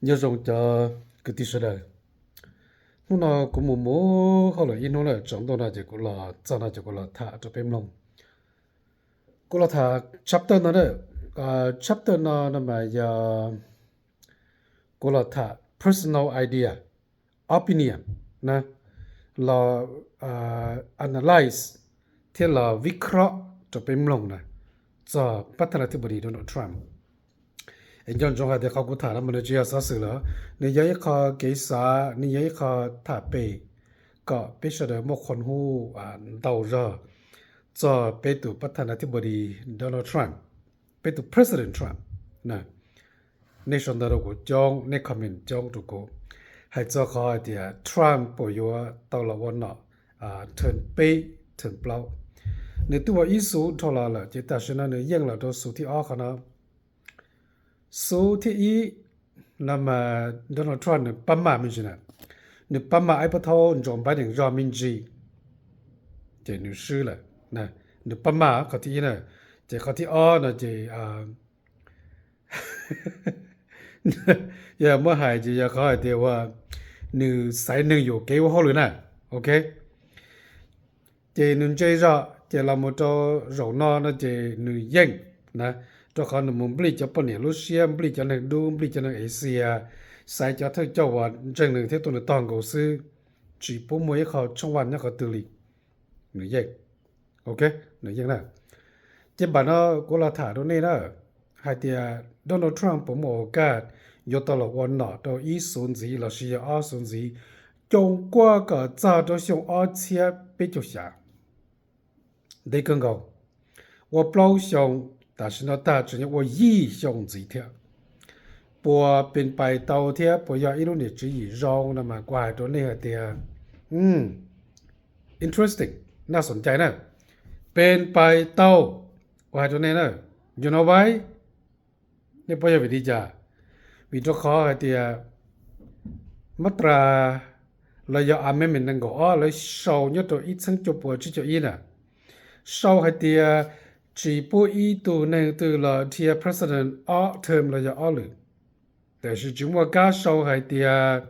Nyob zoo cov kwv tij sawv daws. Hnub no kuv mus mus hauj lwm ib hnub lawm, tsaus ntuj no ces kuv los txog no ces kuv los tham rau peb mloog. Kuv los tham chapter no na, chapter no no mas yog kuv los tham personal idea, opinion na, los analyze thiab los vij khrob rau peb mloog na, txog pab thab las thib bos dis Donald Trump. Es nco ntsoov hais tias qhov kuv tham no mas nws tsis yog xov xwm lawm, nws yog ib qho kev xav, nws yog ib qho tham pem kom peb sawv daws muaj qhuas huj ntau zog txog peb tus pab thab las thib bos dis Donald Trump, peb tus President Trump. Nej sau ntawv rau kuv coob, nej comment coob rau kuv hais txog qhov hais tias Trump puas yuav tau los ua nom term peb, term plaub. Nws twb ua ib xub dhau los lawm ces tam sim no nws yeej los rau xub thib ob qhov no. Xub thib ib no mas Donald Trump nws pab maj me ntsis na, nws pab maj ib pab thaub Joe Biden zog me ntsis ces nws swb lawm. Nws pab maj qhov thib ib na, ces qhov thib ob no ces yog muab hais ces yog qhov hais tias uas nws xaiv neeg yuam kev ua hauj lwm na, ok. Ces nws ntse zog ces los mus rau zaum no no ces nws yeej na, rau qhov nws mus nplij cov poj niam lub siab, nplij cov neeg dub, nplij cov neeg Asia, xaiv cov thawj coj uas ntseeg nws thiab tuaj nws tog nkaus xwb, tsis pub muaj ib qho tshooj vaj nyob qhov twg li. Nws yeej, ok, nws yeej na. Ces npam no kuv los tham rau nej na, hais tias Donald Trump puas muaj ua kaj yuav tau los ua nom rau ib xub ntxiv lossis yog ob xub ntxiv, coom kuaj kom txog rau xyoo ob txhiab peb caug xya. Ntev kawg nkaus, ua plaub xyoo, tam sim no tag tseem yuav ua yim xyoo ntxiv thiab. Puas pes pais tau thiab puas yog ib lub niam tswv yim zoo no mas kuv hais rau nej hais tias interesting, naj xom cai na. Pes pais tau, kuv hais rau nej na, you know why? Nej paub yog vim li cas? Vim rau qhov hais tias mab ras los yog amendment nees nkaum ob lawv sau nyob rau ib txheeb cuaj puas tsib caug ib na, sau hais tias tsis pub ib tug neeg twg los dhia president ob term los yog ob lwm. Tiam sis tsis muaj kab sau hais tias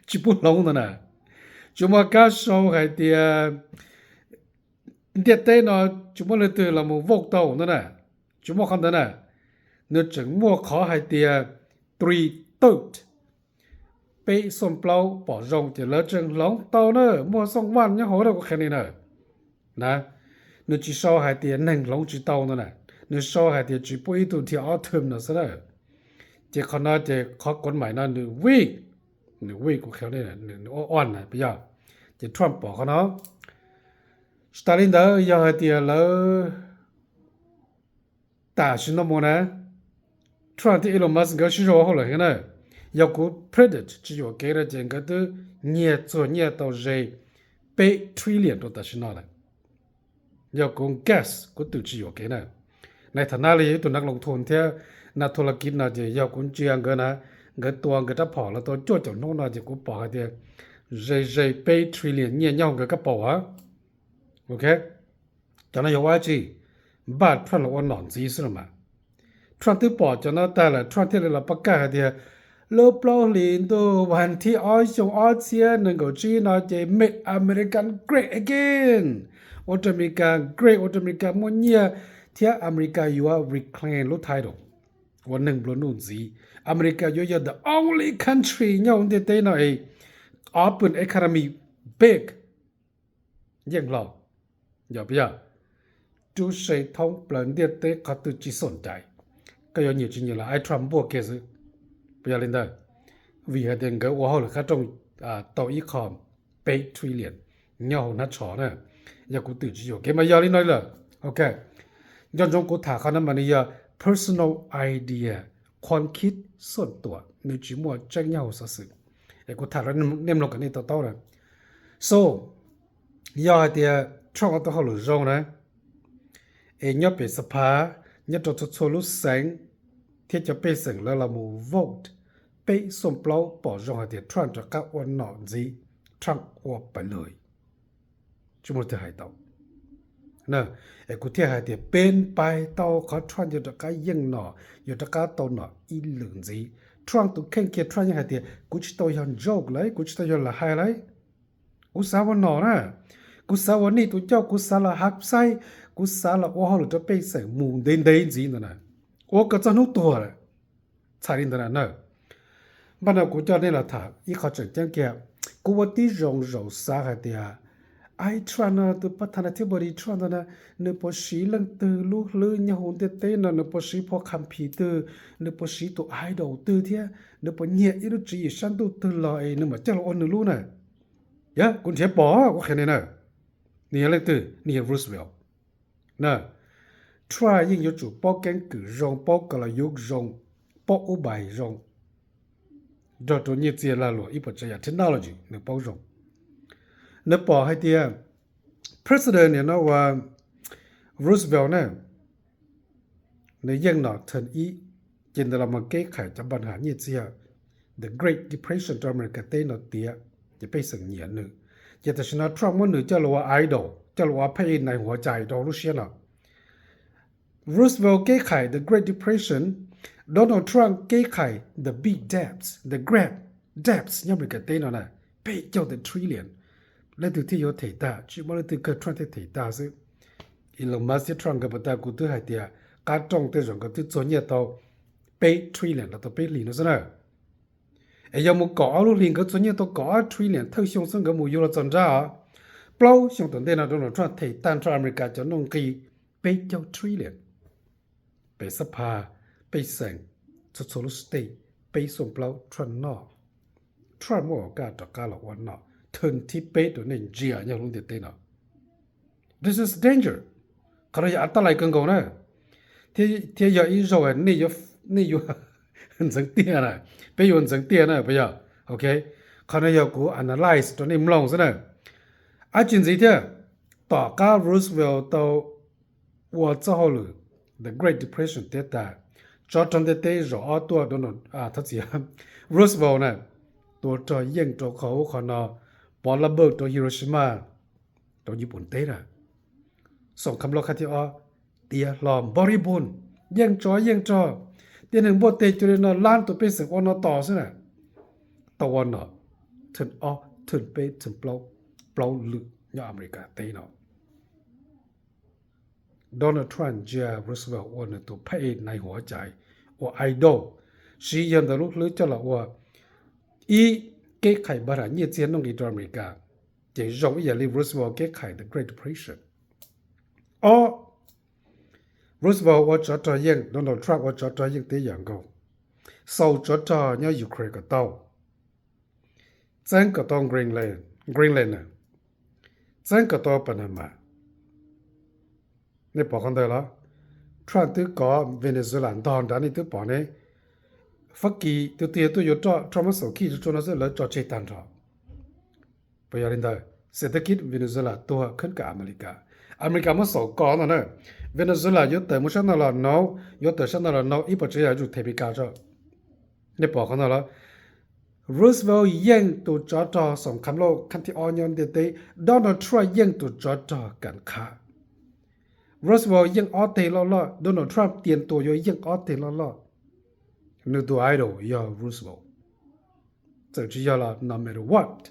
tsis pub hloov ntawd na, tsis muaj kab sau hais tias ntiaj teb no tsis muaj leej twg los mus vote tau ntawd na, tsis muaj qhov ntawd na. Nws tseem muaj qhov hais tias three third, peb xoom plaub pom zoo ces lawv tseem hloov tau na, muaj xoom vaj nyob hauv na, kuv qhia li na. Na, nws tsis sau hais tias neeg hloov tsis tau ntawd na, nws sau hais tias tsis pub ib tug dhia ob term no xwb na. Ces qhov no ces qhov kov maim no nws weak, nws weak, kuv qhia li, nws ua on na, puas yog? Ces Trump pom qhov no. Tsis tas li ntawd, yog hais tias lawv tam sim no mus na, Trump thiab Elon Musk nkawd sib zog ua hauj lwm heev na, yog kuv predict tsis yuam kev no ces nkawd twb nyiag txuag nyiaj tau ze peb trillion rau tam sim no lawm. Yog kuv guess, kuv twm tsis yuam kev na. Nais tham nab li yog ib tug nav loo thoo thiab nav thu la kiv no ces yog kuv ntsia nkawd na, nkawd tua nkawd rab phom los tau cuaj caum hnub no ces kuv pom hais tias ze ze peb trillion nyiaj nyob hauv nkawd kab paus a. Ok, cov no yog ua dab tsi? Npaj Trump los ua nom ntxiv xwb los mas. Trump twb pom cov no tag lawm Trump thiaj li los pab kaj hais tias lub plaub hlis ntuj vas thib ob xyoo ob txhiab nees nkaum tsib no ces make America great again, ua rau America great, ua rau America muaj nyiaj thiab America yuav reclaim lub title ua neeg nplua nuj ntxiv. America yuav yog the only country nyob hauv ntiaj teb no es open economy big, yeej hlo, yog puas yog? Rub se thoob plaws ntiaj teb qhov twg tsis xoom cai, koj yuav nyiam tsis nyiam los ai Trump npuaj kiag xwb. Puas yog li ntawd? Vim hais tias nkawd ua hauj lwm qab rooj tau ib qho peb trillion nyob hauv hnab tsho na. Yog kuv twm tsis yuam kev mas yog li no li lawm. Ok, nco ntsoov kuv tham qhov no mas nws yog personal idea, ความคิดส่วนตัว, nws tsis muaj tseeb nyob hauv xov xwm. Es kuv tham rau nej mloog kom nej to taub na. So, yog hais tias Trump ua tau hauj lwm zoo na, es nyob pem xab phav, nyob rau txhua txhua lub xeev thiab cov pej xeem lawv los mus vote, peb xoom plaub pom zoo hais tias Trump rov qab ua nom ntxiv, Trump ua pais lawm, tsis muaj leej twg hais tau. Es kuv thiaj hais tias peb pais tau qhov Trump yuav rov qab yeej nom, yuav rov qab tau nom ib lwm ntxiv. Trump tus kheej kiag Trump yeej hais tias kuv tsis tau yog joke lawm, kuv tsis tau yog lam hais lawm. Kuv xav ua nom na, kuv xav ua nej tus coj, kuv xav los hav xaib, kuv xav los ua hauj lwm rau pej xeem mus ntev ntev ntxiv ntawd na, ua kom txog hnub tuag lawm. Txhais li ntawd na. Npaj no kuv coj nej los tham ib qho tseem ceeb kiag. Kuv ua tib zoo zaum xav hais tias, ai, Trump no, tus pab thas nas thib bos dis Trump ntawd na, nws puas siv leej twg lub hlwb nyob hauv ntiaj teb no, nws puas siv phau kham phis twg, nws puas siv tus idol twg thiab nws puas nyiag ib lub tswv yim sab ntuj twg los es nws mam coj los ua nws lub na. Yog kuv nrhiav pom, kuv qhia nej na. Nws yog leej twg? Nws yog Roosevelt na. Trump yeej yuav tsum paub keeb kwm zoo, paub kos los yuv zoo, paub ub pais zoo, nrog rau nyiaj txiag lag luam ib puas tsav yam technology nws paub zoo. Nws pom hais tias president niam no uas Roosevelt na, nws yeej nom turn ib, ces ntawd los mus kev khais cov npa nham nyiaj txiag, the Great Depression rau America teb no tiav, ces pej xeem nyiam nws. Ces tam sim no Trump muab nws coj los ua idol, coj los ua phab ej nais huav cai rau lub siab no. Roosevelt kev khais the Great Depression, Donald Trump kev khais the big debts, the great debts nyob America teb no na, peb caug the trillion. Leej twg thiaj yuav them tag? Tsis muaj leej twg kawg, Trump thiaj them tag xwb. Elon Musk thiab Trump nkawd puas tas, kuv twb hais tias qab rooj tej zaum nkawd twb txuag nyiaj tau peb trillion los tau peb hlis no xwb na. Es yog mus kaum ob lub hlis nkawd txuag nyiaj tau kaum ob trillion, thawj xyoo xwb nkawd mus yuav los txog nrab os. Plaub xyoo tom ntej no Donald Trump them tag nrho America cov nuj nqi peb caug trillion. Pem xab phas, pej xeem, txhua txhua lub state, peb xuj plaub Trump noj. Trump muaj kas rov qab los ua nom turn thib peb rau nej ntsia nyob lub ntiaj teb no. This is danger. Qhov no yog av taj lais kawg nkaus na, thiab yog ib zaug nej yuav ntxeev tiag na, peb yuav ntxeev tiag na puas yog? Ok, qhov no yog kuv analyze rau nej mloog xwb na. Ab tsis ntxiv thiab, tom qab Roosevelt tau ua txoj hauj lwm the Great Depression tiav tas, tsov rog ntiaj teb zaum ob tuaj, Donald, thov txim, Roosevelt na, tua rog yeej rau qhov ub qhov no, pov lab bawj rau Hiroshima, rau Yiv Pooj teb na. Xoom Kham Lauj khab thib ob tiav hlo, npog ri pun, yeej tsov yeej rog, tib neeg npuaj teg cuag li no, lab tus pej xeem ua no tos xwb na. Tau ua nom turn ob, turn peb, turn plaub, plaub lwm nyob America teb no. Donald Trump ntsia Roosevelt ua nws tus phab ej nais huav cai, ua idol, siv yog ntawd lub hlwb coj los ua ib kev khais npa nham nyiaj txiag nuj nqis rau America, ces zoo ib yam li Roosevelt kev khais the Great Depression. Ob, Roosevelt ua tsov rog yeej, Donald Trump ua tsov rog yeej tib yam nkaus, xaus tsov rog nyob Ukraine kom tau, txeeb kom tau Greenland, Greenland, txeeb kom tau Panama. Nej pom qhov ntawd los? Trump twb kov Venezuela ntog nrad, nej twb pom ne. Fab Kis tus twg yog tuaj yuav roj, Trump muab xaum khij tsuag tsuag no xwb lawv tso tseg tag nrho. Puas yog li ntawd? Xes thab kib Venezuela tuag khab kam America. America muab xaum koj ntag na. Venezuela yuav tawm mus sab no los no, yuav tawm sab no los no, ib puas tsav yam yuav tsum them America tso. Nej pom qhov no los? Roosevelt yeej tus tsov rog Xoom Kham Lauj khab thib ob nyob ntiaj teb, Donald Trump yeej tus tsov rog kam qha. Roosevelt yeej ob teg loj loj, Donald Trump tias tus yuav yeej ob teg loj loj. Nws tus idol yog Roosevelt. Txawm tsis yog los no matter what.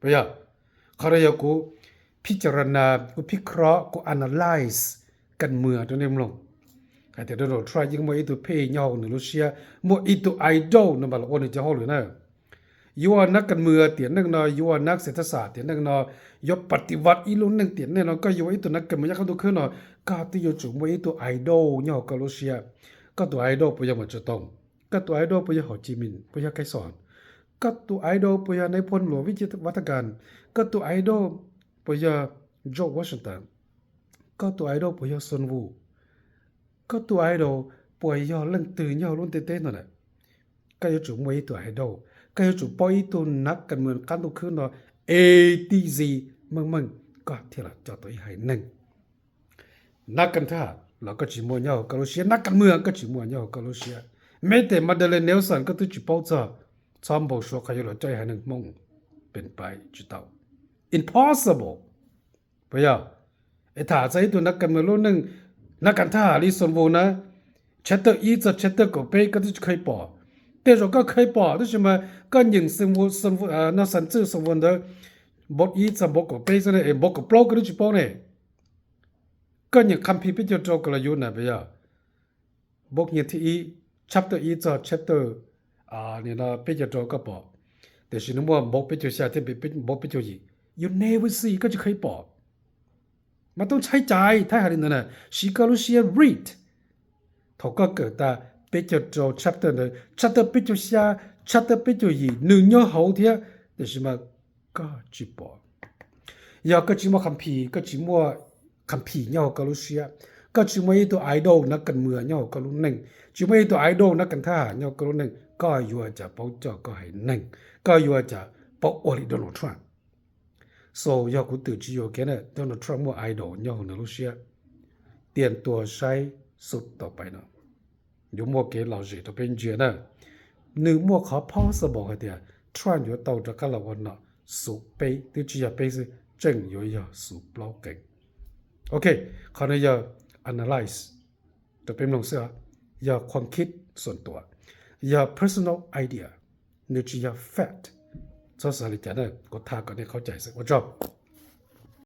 Puas yog? Qhov no yog kuv phij ca ra na, kuv phij kro, kuv analyze kas mwam rau nej mloog hais tias Donald Trump yeej muaj ib tug phej nyob hauv nws lub siab, muaj ib tug idol nws mam los ua nws cov hauj lwm na. Yuav ua nab kas mwam tiam neej no, yuav ua nab xes thab xam tiam neej no, yuav pas tiv vaj ib lub neej tiam neej no, koj yuav ua ib tug nab kas mwam nyob qab ntuj khwb no, koj twb yuav tsum muaj ib tug idol nyob hauv koj lub siab. Koj tus idol puas yog Mao Zedong? Koj tus idol puas yog Hồ Chí Minh, puas yog Cái Son? Koj tus idol puas yog Nais Phoo Luam, Vij Vaj Thab Kas? Koj tus idol puas yog George Washington? Koj tus idol puas yog Sun Tzu? Koj tus idol puas yog leej twg nyob hauv lub ntiaj teb no na? Koj yuav tsum muaj ib tug idol, koj yuav tsum paub ib tug nab kas mwam qab ntuj khwb no, A to Z, meej meej, koj thiaj los coj tau ib haiv neeg. Nab kas thab xam los koj tsis muaj nyob hauv koj lub siab, nab kas mwam koj tsis muaj nyob hauv koj lub siab. Maiv tes Madeleine Nelson koj twb tsis paub txog, txhob npau suav qhov yuav los coj ib haiv neeg Hmoob pem pais tsis tau. Impossible. Puas yog? Es tham txog ib tug nav kas mws lub neej, nav kas thab ham li Sun Wu na, chapter ib txog chapter kaum peb koj twb tsis kheev pom. Tej zaum koj kheev pom tab sis mas koj nyeem Sun Wu, no xas txwj Sun Wu ntawd, npau ib txog npau kaum peb xwb ne, es npau kaum plaub koj twb tsis paub ne. Koj nyeem Kham Phis peb caug rau koj los yuav na, yog npau nyiaj thib ib, chapter ib txog chapter, no peb caug rau koj pom. Tiam sis nws muaj npau peb caug xya thiab npau peb caug yim, you never see, koj tsis kheev pom. Mas tub ntxhais Caiv, Thaib hais li ntawd na, siv koj lub siab read. Thaum koj kawm tas peb caug rau chapter ntawd, chapter peb caug xya, chapter peb caug yim nws nyob hauv thiab, tiam sis mas koj tsis pom. Yog koj tsis muaj Kham Phis, koj tsis muaj Kham Phis nyob hauv koj lub siab, koj tsis muaj ib tug idol nav kas mws nyob hauv koj lub neej, tsis muaj ib tug idol nav kas thab ham nyob hauv koj lub neej, koj yuav cas paub coj koj haiv neeg, koj yuav cas paub ua li Donald Trump. So yog kuv twm tsis yuav kiag na, Donald Trump muaj idol nyob hauv nws lub siab. Tiam tuas saib xub tau pais no, yuav muaj kev lom zem rau peb ntsia na. Nws muaj qhov possible hais tias Trump yuav tau rov qab los ua nom xu peb, twb tsis yog peb xwb, tseem yuav yog xu plaub qees. Ok, qhov no yog analyze rau peb mloog xwb, yog ความคิดส่วนตัว, yog personal idea, nws tsis yog fact. Txhob xav li cas na, kuv tham kom nej qhov cai xwb, ua tsaug.